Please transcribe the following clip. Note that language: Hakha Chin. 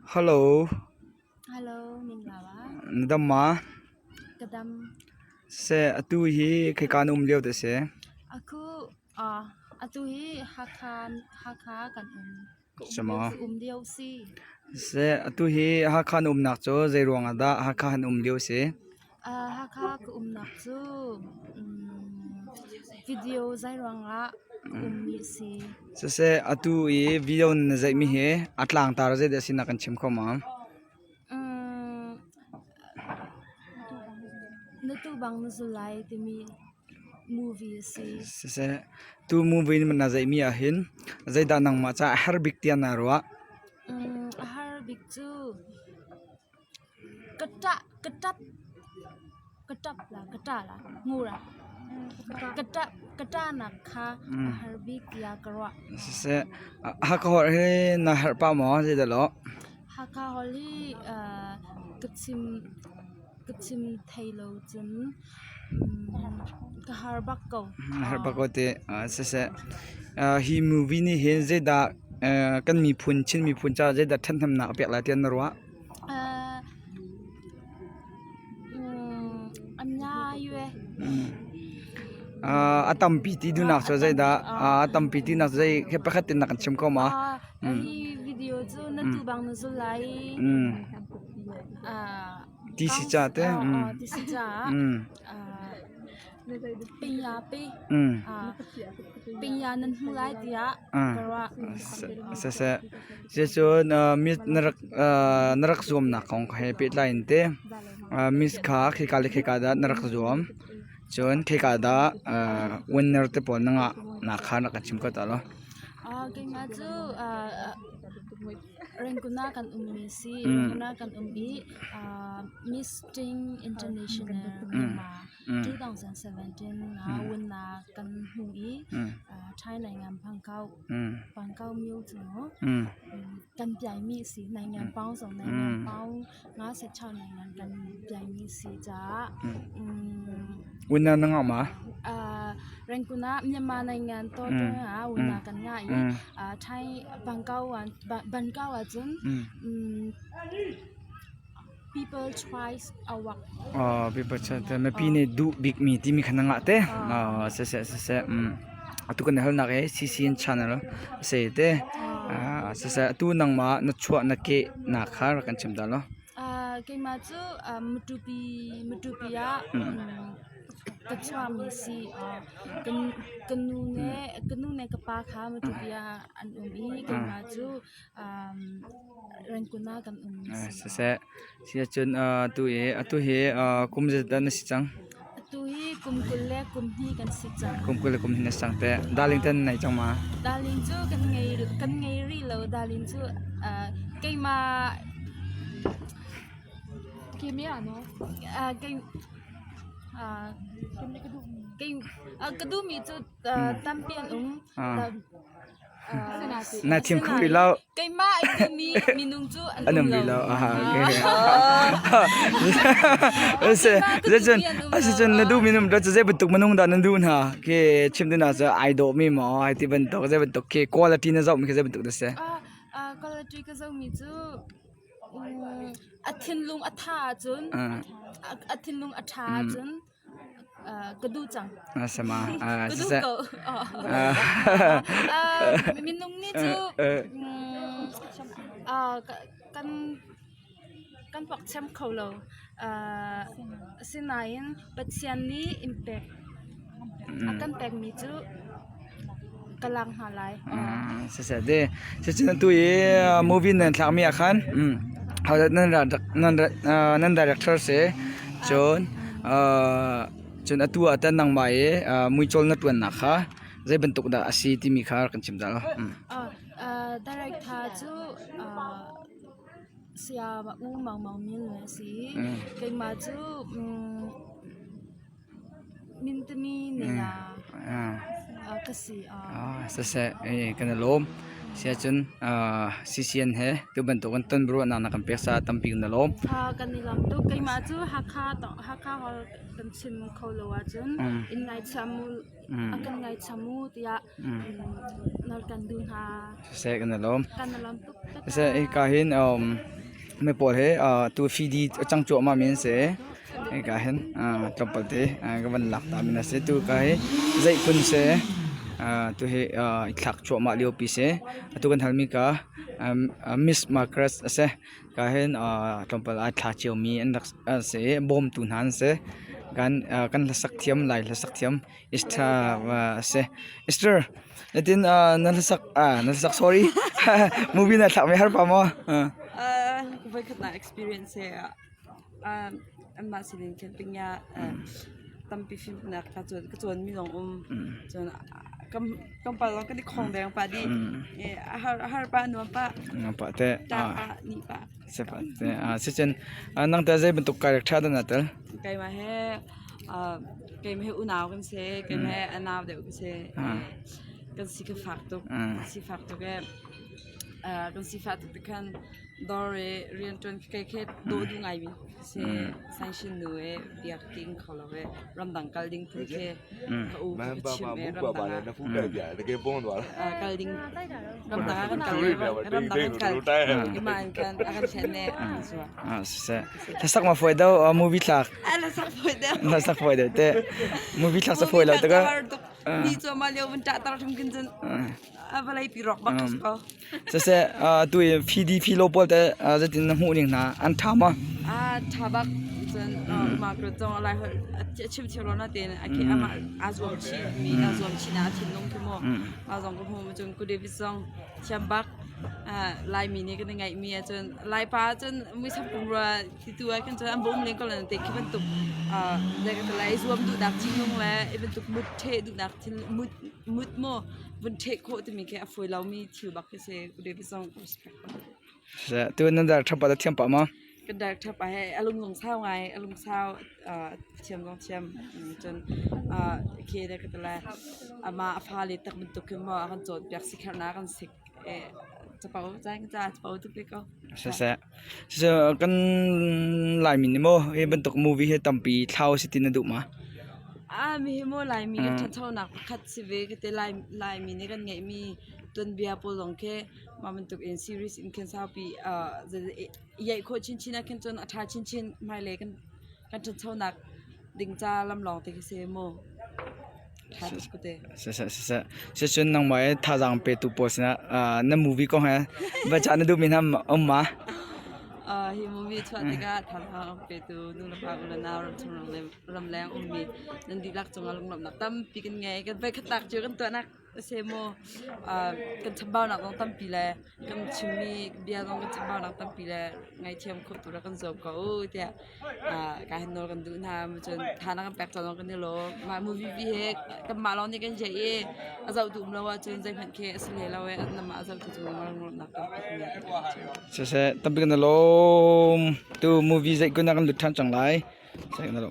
Hello. Hello, minglawa. Na dam ma? Ka dam. Seh, atu hi khika na um lio te si? Aku ah atu hi Hakha Hakha kan um. Ka um Si maw? lio ka um lio si. Seh, atu hi Hakha na umnak cu zei ruang ah dah Hakha an um lio si? Ah Hakha ka umnak cu um, video zei ruangah ka ummi a si. Siseh, atu i video na zeihmi hi a tlangtar zeidah a si na kan chim kho ma? Um, na tu bang na zul lai timi movie a si. Siseh, tu movie na zeihmi ahhin zeidah nangmah caah a har bik tiah naa ruah? Um, a har bik cu Ka ṭah, ka ṭap, ka ṭap la, ka ṭah la, ngur ah. Ka ṭah, ka ṭahnak kha a har bik tiah ka ruah. Siseh, Hakha holh hi na herh pah maw? Zeidah lawh? Hakha holh hi ka chim, ka chim thai lo cun ka har bak ko. Na har bak ko ti. Siseh, hi movie nih hin zeidah kan miphun, Chin miphun caah zeidah ṭhathnemnak a pek lai tiah na ruah? A tampi ti duhnak cu zeidah a tampi tinak cu zei khi pakhat in na kan chim kho ma? Hi video cu na tu bang na zul lai. Ti si ca te. Ti si caah. Pinya nan hmu lai tiah ka ruah. Siseh, cucun na rak na rak zuamnak kong he pehtlai in teh miss kha khika le khika dah na rak zuam. Cun khika dah winner te pawl na ngah nak kha rak kan chim ko ta law. Keimah cu Rangoon ah kan ummi si. Rangoon ah kan um i Miss Teen International Myanmar 2017 ah winnak kan hmu i Thai naingan Bangkok Bangkok myo cu kan piaimi a si. Naingan pau zong naingan pau 56 naingan kan piaimi a si caah Winner na ngah ma? Rangoon ah Myanmar naingan total ah winner kan ngah i Thai Bangkok ah Bangkok ahcun People Choice Award. Oh, People Choice mipi nih duh bikmi timi kha na ngah te. Oh, siseh siseh. Mm. Atu kan halnak he CCN channel se te. Ah, siseh atu nangmah na chuah na ke na kha rak kan chim ta lo. Ah, keimah cu Matupi Matupi ah ka chuahmi si. Kan kan nu ne ka nu ne ka pa kha Matupi ah an um i keimah cu Rangoon ah kan um. Siseh, siahcun atu hi atu hi kum zeidah na si cang? Atu hi kum 20 le kum hnih kan si cang. Kum 20 le kum hnih na si cang teh. Darling ten na nei cang ma? Darling cu kan ngei kan ngei rih lo. Darling cu keimah kei kei ka duhmi cu tampi an um. Na thim kho rih lo. Keimah ai timi minung cu an um rih lo. Zeicun asicun na duh minung cu zei bantuk minung dah nan duh hna? Khi chim ding ah cu ai dawh mi maw ai ti bantuk zei bantuk khi quality na zoh mi khi zei bantuk dah si? Quality ka zoh mi cu a thinlung a tha ahcun a thinlung a tha ahcun Ka duh cang. Sama. Ka duh ko. Minung nih cu kan kan pokchem kho lo. Asinain Pathian nih in pek a kan pekmi cu ka lak hna lai. Siseh te. Cucun atu i movie nan thlakmi ah khan nan nan director si. Cun cun atu ah tah nangmah i muicawl na ṭuannak kha zei bantuk dah a si timi kha rak kan chim ta law. Director cu Saya U Maung Maung Min a si i keimah cu Mintami nila ka si. Siseh, kan i lawm. Siahcun CCN he tu bantukin tonbiaruahnak na kan pek caah tampi kan i lawm. Kan i lawm tuk. Keimah cu Hakha Hakha holh kan chim kho lo ahcun in ngaithiam mu a kan ngaithiam mu tiah nawl kan duh hna. Siseh, kan i lawm. Kan i lawm tuk. Siseh, hika hin um. Mi pawl hi tu fidi a cang cuahmah mi an si. Hika hin tlawmpal te ka van lak ta mi a si. Tu ka hi zeihkun si. Tu hi i thlak cuahmah lio pi si. Atu kan halmi ka Miss Margaret a si. Ka hin tlawmpal ai thla cio mi an rak an si i bawmtu hna an si. Kan kan hlasak thiam Lai hlasak thiam Esther a si. Esther nitin na hlasak na hlasak sorry movie na thlak mi har pa maw? Voikhat na experience he anmah sinin khin pingya tampi fimnak ka cawn ka cawnmi zong um. Cun kan pa zong kan i khong deng pah dih. A har a har pah nuam pah. Nuam pah te. Ṭah pah nih pah. Si pah te. Sicun nang teh zei bantuk character dah na tel? Keimah he keimah he unau kan si. Keimah he a nau deuh ka si. Kan si ka fak tuk. Si fak tuk ee. Kan sifah tuk tik khan dawr i rianṭuan khi kei dawh duh ngaimi si. Sangshin nu i biak king kho lo i ramdang kal ding phun khi ka u ka chimh i ramdang ah kal ding ramdang ah kan kal i ramdang kan kal i mah in khan a kan thlen i a kan zuar. Siseh. Hlasak ma fawi deuh movie thlak. Hlasak fawi deuh. Hlasak fawi deuh te. Movie thlak sa fawi lo tikah. Ni cu mah lio vun ṭah tar hrim khin cun a vawlei pi rawk bak si ko. Siseh tu i PD philo pawl te zeitin na hmuh ning hna an ṭha maw? A ṭha bak cun Margaret zong a lai holh a chim thiam lo na tein a amah aa zuam chih mi aa zuam chih na a thinlung khi mu a zong ka hmu cun ku David zong thiam bak Laimi nih kan i ngaihmi ahcun Laipa ahcun muisam pumrua titu ah khin cun an bawm len ko lan te khi bantuk zei ka ti lai i zuam duhnak thinlung le i bantuk mut ṭheh duhnak thil mut mut maw vun ṭheh khawh timi khi a fawi lomi thil bak khi si David zong respect Tu nan dar ṭhap pah thiam pah maw? Kan dar ṭhap pah he a lung zong sau ngai a lung sau thiam zong thiam cun khi le ka ti lai amah a fale tak bantuk khin maw a kan cawnpiak sikherhnak a kan sik capo caan ka ca capo tuk te ko. Siseh. Siseh kan Laimi nih maw hi bantuk movie hi tampi thlau si ti na duh ma? Ah mi hi maw Laimi kan ṭhanchonak pakhat si ve ka ti Lai Laimi nih kan ngeihmi tuanbia pawl zong khi mah bantuk in series in khin saupi iaih khawh chinchin ah khin cun a ṭha chinchin hmailei kan kan ṭhanchonak ding ca lam lawng te khi si mu. Siseh siseh sicun nangmah i thazaang petu pawl sinah na movie kong he va cah na duhmi hna um ma? Hi movie chuah tikah thazaang petu nu le pa u le nau ramchung ramleng ummi nan dihlak cungah lunglawmhnak tampi kan ngei. Kan voikhatnak cu kan tuahnak a si maw kan chambaunak zong tampi le kan chimmi bia zong kan chambaunak tampi le ngaihthiam khawh tu rak kan zuam ko u tiah ka hin nawl kan duh hna. Cun tha na kan pek cang zong kan i lawm. Mah movie vi hi kanmah lawng nih kan jeih i a zoh duh um lo ahcun zeihmanh khi a si hlei lo i namah a zohtu cung lawmhnak tampi kan ngei. Siseh, tampi kan i lawm. Tu movie zeih kun ah kan lut ṭhan cang lai.